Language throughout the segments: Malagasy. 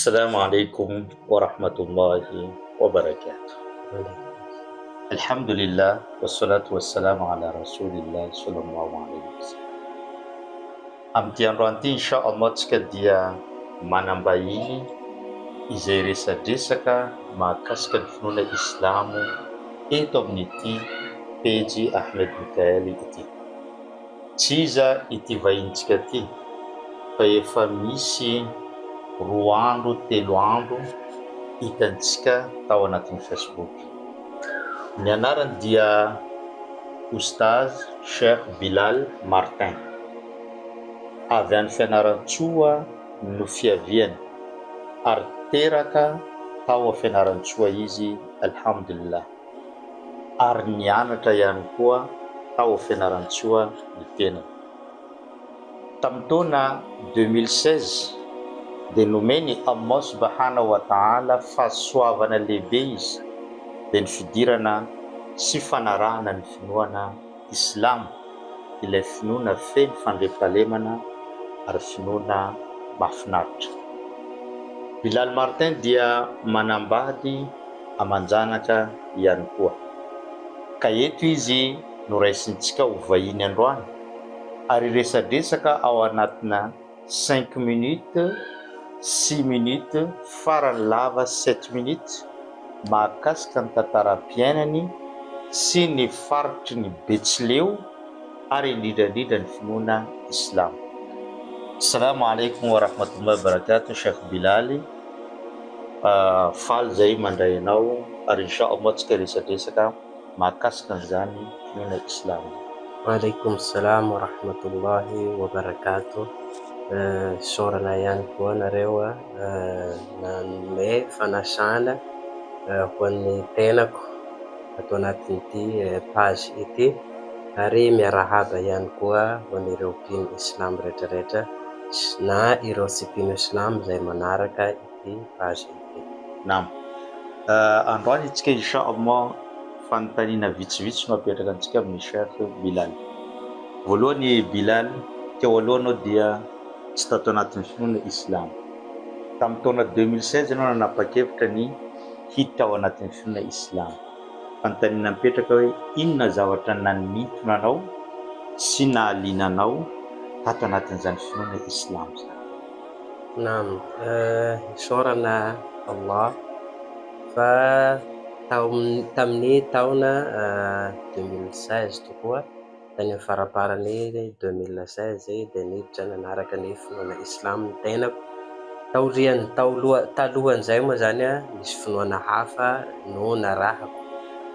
Assalamu alaikum wa rahmatullahi wa barakatuh. Alhamdulillah wassalatu wassalamu ala rasulillah sallallahu alaihi wasallam. Amin'ity androany ity insha Allah tsika dia manam-bahiny izay resadresaka mahakasika ny finoana islamo eto amin'ity pejy Ahmed Mickaël ity. Tsy iza ity vahinintsika ity fa efa misy roa andro telo andro hitantsika tao anatin'ny Facebook. Ny anarany dia Oustaz Cheikh Bilal Martin. Avy any Fianarantsoa no fiaviany ary teraka tao Fianarantsoa izy Alhamdulillah. ary nianatra ihany koa tao Fianarantsoa ny tenany. Tamin'ny taona 2016 dia nomen'i Allah Subhanahu wa Ta'ala fahasoavana lehibe izy dia ny fidirana sy fanarahana ny finoana Islamo, ilay finoana feno fandriampahalemana ary finoana mahafinaritra. Bilal Martin dia manambady aman-janaka ihany koa. Ka eto izy no raisintsika ho vahiny androany ary hiresadresaka ao anatina cinq minutes, six minutes, farany lava sept minutes mahakasika ny tantaram-piainany sy ny faritry ny Betsileo ary indrindra indrindra ny finoana Islamo. Salamo alaikum wa rahmatullahi wa barakatuh Cheikh Bilal. Faly zahay mandray anao ary insha Allah tsika hiresadresaka mahakasika an'izany finoana islam izany. Wa alaikum salam wa rahmatullahi wa barakatuh Isaorana ihany koa nareo nanome fanasana ho an'ny tenako ato anatin'ity page ity ary miarahaba ihany koa ho an'ireo mpino islam rehetrarehetra na ireo tsy mpino silamo izay manaraka ity page ity. Naam. Androany isika insha Allah fanontaniana vitsivitsy no apetraka antsika amin'i Cheikh Bilal. Voalohany Bilal, teo aloha anao dia tsy tato anatin'ny finoana Islam. Tamin'ny taona 2016 ianao nanapa-kevitra ny hiditra ao anatin'ny finoana Islam. Fanontaniana mipetraka hoe inona zavatra nanintona anao sy nahaliana anao tato anatin'izany finoana Islamo izany? Naam, isaorana Allah fa tamin'ny taona 2016 tokoa Tany amin'ny faramparan'ny 2016 dia niditra nanaraka ny finoana Islam ny tenako. Taorian'ny taloha talohan'izay moa izany nisy finoana hafa no narahako.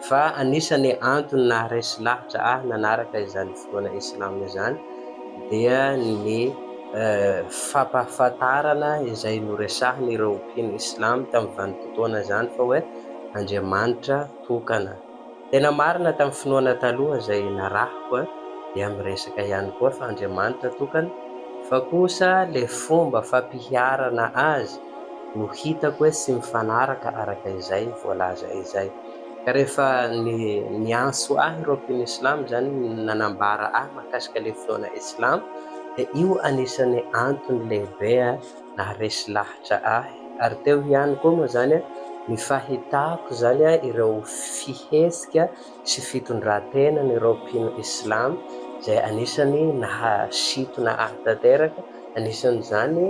Fa anisan'ny antony naharesy lahatra ahy nanaraka izany finoana Islam izany dia ny fampahafantarana izay noresahin'ireo mpino Islam tamin'ny vanim-potoana izany fa hoe Andriamanitra tokana. Tena marina tamin'ny finoana taloha izay narahiko dia miresaka ihany koa fa Andriamanitra tokana fa kosa le fomba fampiharana azy no hitako hoe tsy mifanaraka araka izay voalaza izay. Ka rehefa ny niantso ahy ireo mpino islam izany nanambara ahy mahakasika le finoana islam dia io anisan'ny antony lehibe naharesy lahatra ahy ary teo ihany koa moa izany ny fahitako izany ireo fihetsika sy fitondran-tenan'ireo mpino islam izay anisany nahasintona ahy tanteraka, anisan'izany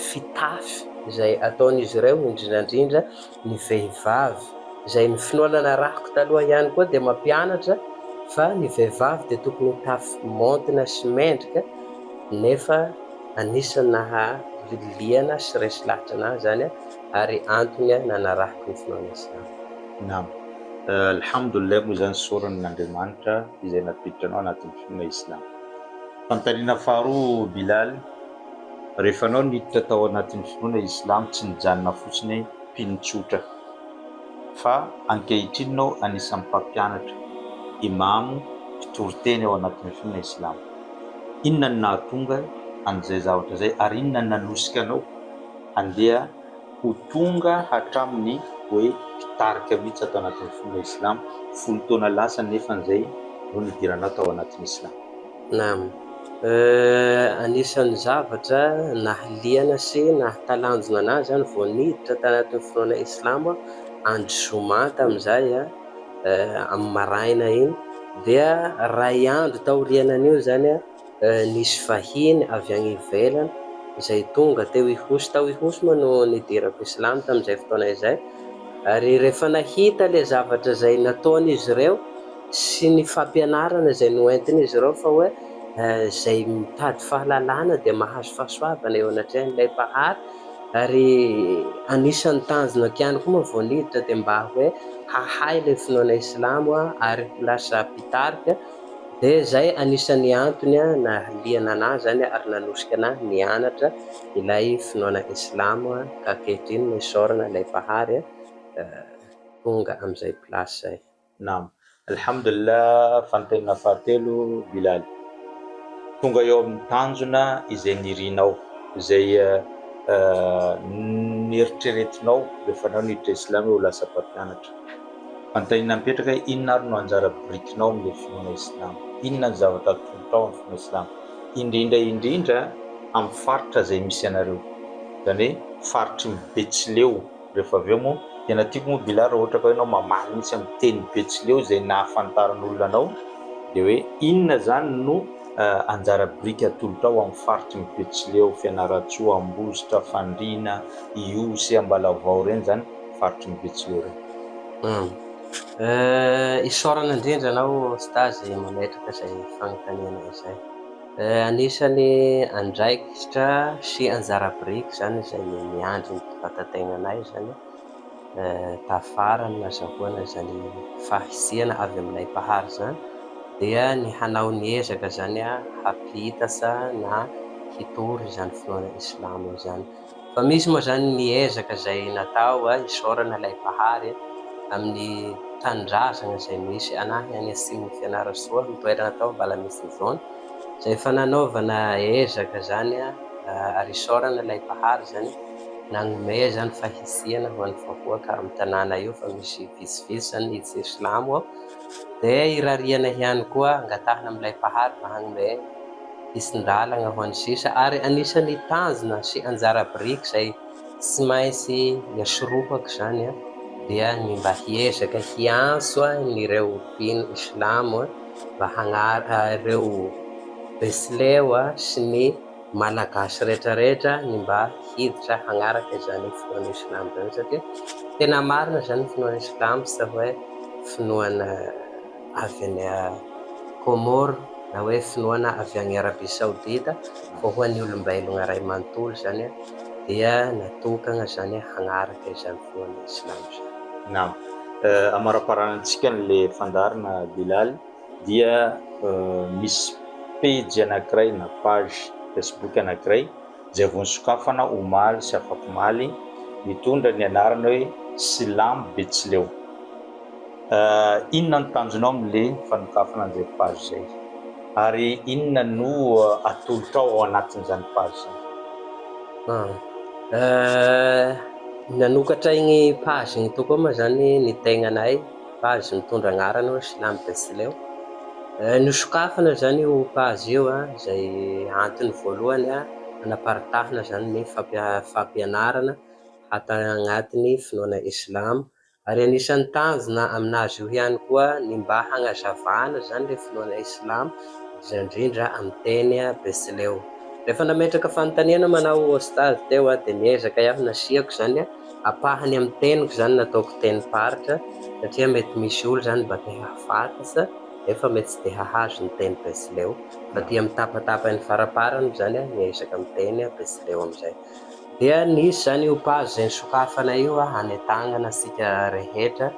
fitafy izay ataon'izy ireo indrindra indrindra ny vehivavy izay ny finoana narahiko taloha ihany koa dia mampianatra fa ny vehivavy dia tokony hitafy maontina sy mendrika nefa Anisan'ny naha liana sy resy lahatra anah izany ary antony nanarahako ny finoana islam. Naam. Alhamdoulilah moa izany sorona an'Andriamanitra izay nampiditra anao anatin'ny finoana islam. Fanontaniana faharoa Bilal, rehefa anao niditra tao anatin'ny finoana islam tsy nijanona fotsiny hoe mpino tsotra fa ankehitriny ianao anisan'ny mpampianatra, imamo, mpitory teny ao anatin'ny finoana islam. Inona no nahatonga an'izay zavatra izay ary inona no nanosika anao handeha ho tonga hatramin'ny hoe mpitarika mihitsy ato anatin'ny finoana Islamo, 10 taona lasa nefa izay no nidiranao tao anatin'ny Islamo? Naam. Anisan'ny zavatra nahaliana sy nahatalanjona anah zany vao niditra tanatin'ny finoana islamo aho, andro zoma tamin'izay amin'ny maraina iny, dia iray andro taorianan'io zany nisy vahiny avy any ivelany izay tonga teo Ihosy, tao Ihosy moa no nidirako islamo tamin'izay fotoana izay, ary rehefa nahita ilay zavatra izay nataon'izy ireo sy ny fampianarana izay noentin'izy ireo fa hoe izay mitady fahalalana dia mahazo fahasoavana eo anatrehan'ilay Mpahary ary anisan'ny tanjona ihany koa moa vao niditra dia mba hoe hahay ilay finoana islamo ary ho lasa mpitarika dia izay anisan'ny antony nahaliana anah izany ary nanosika anah nianatra ilay finoana islamo ka ankehitriny moa isaorana ilay Mpahary tonga amin'izay place izay. Naam. Alhamdulillah fanontaniana fahatelo Bilal. Tonga eo amin'ny tanjona izay nirinao, izay neritreretinao rehefa anao niditra islam hoe ho lasa mpampianatra. Fanontaniana mipetraka hoe inona ary no anjara birikinao amin'ilay finoana islam? Inona ny zavatra atolotrao amin'ny finoana islam? Indrindra indrindra amin'ny faritra izay misy anareo. Izany hoe faritry ny Betsileo. Rehefa avy eo moa, tena tiako moa Bila raha ohatra ka hoe ianao mamaly mihitsy amin'ny teny betsileo izay nahafantaran'olona anao, dia hoe inona izany no anjara biriky atolotrao amin'ny faritry ny Betsileo, Fianarantsoa, Ambositra, Fandriana, Ihosy, Ambalavao ireny izany faritry ny Betsileo ireny. Humm. Isaorana indrindra anao Ostazy mametraka izay fanontaniana izay. Anisan'ny andraikitra sy anjara biriky izany izay miandry ny mpivata-tegnanay izany tafara ny nazahoana izany fahisiana avy amin'ilay Mpahary izany dia ny hanao ny ezaka izany hampitasa na hitory izany finoana islamo izany. Fa misy moa izany ny ezaka izay natao isaorana ilay Mpahary amin'ny tanindrazana izay misy anahy any atsimon'i Fianarantsoa, ny toerana atao Ambalamifovoana, izay efa nanaovana ezaka izany ary isaorana ilay Mpahary izany nanome izany fahisiana ho an'ny vahoaka amin'ny tanàna io fa misy vitsivitsy izany ny tsy silamo ao, dia irariana ihany koa angatahana amin'ilay Mpahary mba hanome Hisin-dalana ho an'ny sisa ary anisan'ny tanjona sy anjara biriky izay tsy maintsy iasorohako izany dia ny mba hiezaka hiantso an'ireo mpino islamo mba hagnara ireo Betsileo sy ny Malagasy rehetrarehetra ny mba hiditra hagnaraka izany finoana islamo izany satria tena marina izany ny finoana islamo tsy hoe finoana avy any Comores na hoe finoana avy any Arabie Saoudite fa ho an'ny olombelogna ray manontolo izany dia natokagna izany hagnaraka izany finoana islamo izany. Naam. Amaraparanantsika an'le fandaharana Bilal dia misy pejy anankiray na page facebook anankiray izay vao nosokafana omaly sy afakomaly mitondra ny anarana hoe Silamo Betsileo. Inona no tanjonao amin'le fanokafana an'izay page izay? Ary inona no atolotrao ao anatin'izany page izany? Nanokatra igny page igny tokoa moa zany ny tegnanay, page mitondra agnarana hoe Silamo Betsileo. Nosokafana zany io page io izay antony voalohany hanaparitahana zany ny fampianarana hatao agnatin'ny finoana islamo Ary anisan'ny tanjona aminazy io ihany koa ny mba hagnazavana izany ilay finoana islamo, indrindra indrindra amin'ny teny betsileo. Rehefa nametraka fanontaniana manao Ostaz teo aho dia niezaka iaho nasiako izany ampahany amin'ny teniko izany nataoko tenim-paritra satria mety misy olo izany mba te hahafantatsa nefa mety tsy te hahazo ny teny betsileo fa aty amin'ny tapatapany faraparany izany aho miezaka miteny betsileo amin'izay. Dia nisy izany io page izay nisokafana io hanentanana antsika rehetra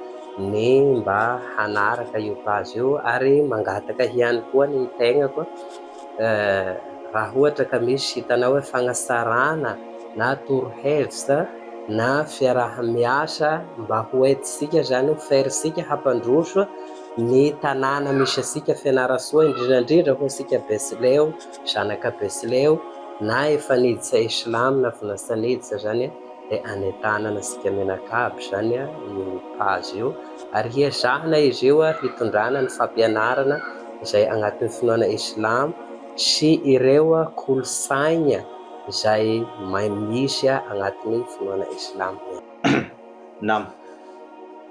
ny mba hanaraka io page io ary mangataka ihany koa ny tegnako raha ohatra ka misy hitanao hoe fagnatsarana na torohevitra na fiaraha-miasa mba ho entintsika izany ho ferintsika hampandroso ny tanàna misy antsika Fianarantsoa indrindra indrindra hoy isika Betsileo zanaka Betsileo Na efa niditra islam na vao lasa niditra zany dia anentanana antsika mianakavy zany io page io ary hiezahana izy io hitondrana ny fampianarana izay agnatin'ny finoana islam. sy ireo kolosaigna izay misy agnatin'ny finoana islamo ihany. Naam.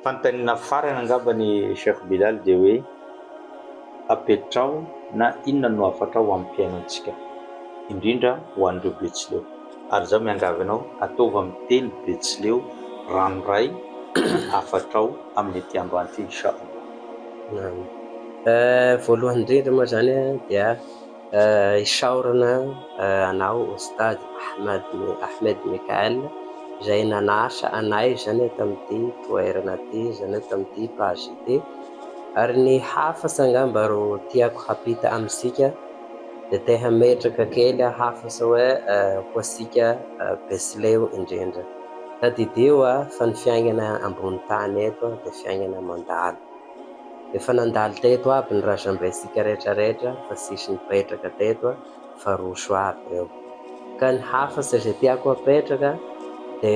Fanontaniana farany angambany Cheikh Bilal dia hoe apetraho na inona no hafatrao ho amin'ny mpihaino antsika, indrindra ho an'ireo Betsileo. Ary izaho miangavy anao ataovy amin'ny teny Betsileo ranoray ny hafatrao amin'ity androany ity Insha Allah. Naam. Voalohany indrindra moa izany dia Isaorana anao Ostad Ahmad Ahmed Mickael izay nanasa anay izany tamin'ity toerana ity, izany hoe tamin'ity page ity. Ary ny hafatra angamba ro tiako hampita amintsika dia te hametraka kely aho hafatra hoe ho antsika Betsileo indrindra. Tadidio fa ny fiainana ambony tany eto dia fiainana mandalo. Efa nandalo teto aby ny razambentsika rehetra rehetra fa tsisy nipetraka teto fa roso aby reo. Ka ny hafatsa izay tiako apetraka de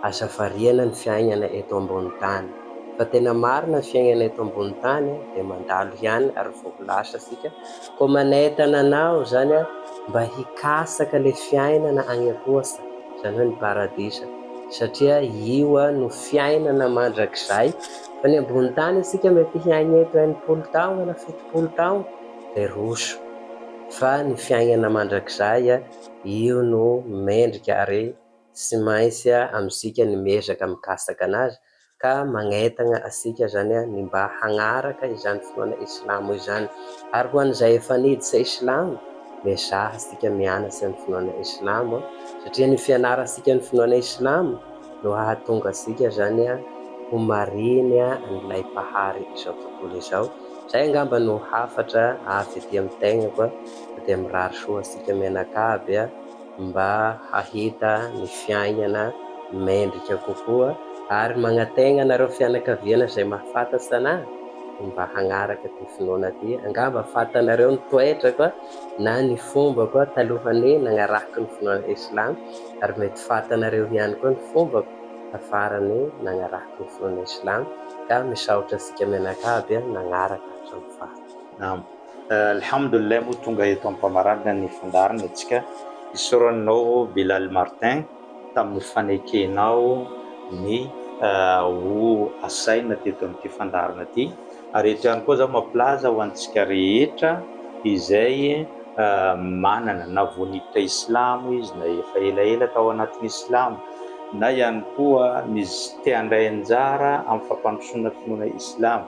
aza variana ny fiaignana eto ambony tany. Fa tena marina ny fiaignana eto ambony tany de mandalo ihany ary vao ho lasa tsika. Koa manentana anao zany aho mba hikatsaka le fiainana agny ankoatsa, zany hoe ny paradisa satria io no fiainana mandrakizay. Fa ny ambony tany isika mety hiaigna eto 60 taogno na 70 taogno dia roso. Fa ny fiaignana mandrakizay io no mendrika ary tsy maintsy amintsika ny miezaka mikasaka anazy ka magnentagna antsika zany ny mba hagnaraka izany finoana islamo izany. Ary ho an'izay efa niditra islamo, miezaha antsika mianatra ny finoana islamo satria ny fianarantsika ny finoana islamo no hahatonga antsika zany ho mariny an'ilay Mpahary izao tontolo izao. Zay angamba no hafatra avy aty amin'ny tegnako fa dia mirary soa antsika mianakavy mba hahita ny fiaignana mendrika kokoa ary magnategna anareo fianakaviana izay mahafantatsa anah mba hagnaraka ty finoana ty. Angamba fantanareo ny toetrako na ny fombako talohan'ny nagnarahako ny finoana islamo. Ary mety fatanareo ihany koa ny fombako tafarany nagnarahako ny finoana islamo ka misaotra antsika mianakavy nagnaraka hatramin'ny farany. Naam. Alhamdulillah moa tonga eto ampamaranana ny fandaharana antsika. Isaorana anao Bilal Martin tamin'ny fanekenao ny ho asaina teto amin'ity fandaharana ity. Ary eto ihany koa zaho mampilaza ho antsika rehetra izay manana na vao niditra islamo izy na efa elaela tao anatin'ny islamo na ihany koa misy te handray anjara amin'ny fampandrosoana finoana islamo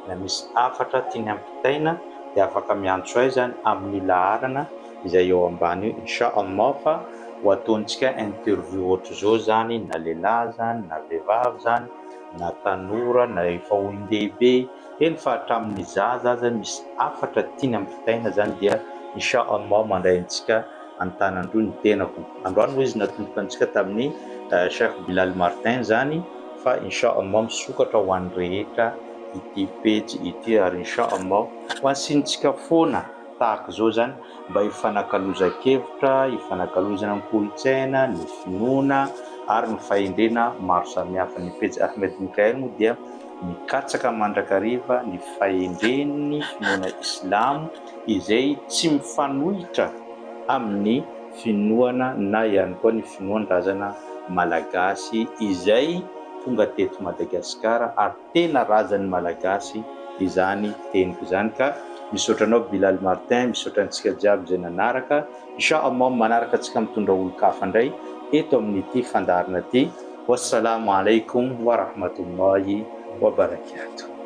na misy hafatra tiany hampitaina dia afaka miantso ahy izany amin'io laharana izay eo ambany io Insha Allah fa ho ataontsika interview ohatr'izao izany na lehilahy izany na vehivavy izany na tanora na efa olon-dehibe Eny fa hatramin'ny zaza aza misy hafatra tiany ampitaina zany dia Insha Allah mandray antsika antanandroy ny tenako. Androany moa izy natomboka antsika tamin'ny Cheikh Bilal Martin zany fa Insha Allah misokatra ho an'ny rehetra ity pejy ity ary Insha Allah ho asiantsika foana tahaka izao zany mba hifanakalozan-kevitra, hifanakalozana ny kolontsaina, ny finoana ary ny fahendrena maro samihafa. Ny pejy Ahmed Mickael moa dia mikatsaka mandrakariva ny fahendren'ny finoana islamo izay tsy mifanohitra amin'ny finoana na ihany koa ny finoan-drazana malagasy izay tonga teto Madagasikara ary tena razan'ny malagasy izany teniko izany ka misaotra anao Bilal Martin misaotra antsika jiaby izay nanaraka Insha Allah manaraka antsika mitondra olon-kafa indray eto amin'ity fandaharana ity Wassalamo alaikum warahmatullahi wabarakatuh.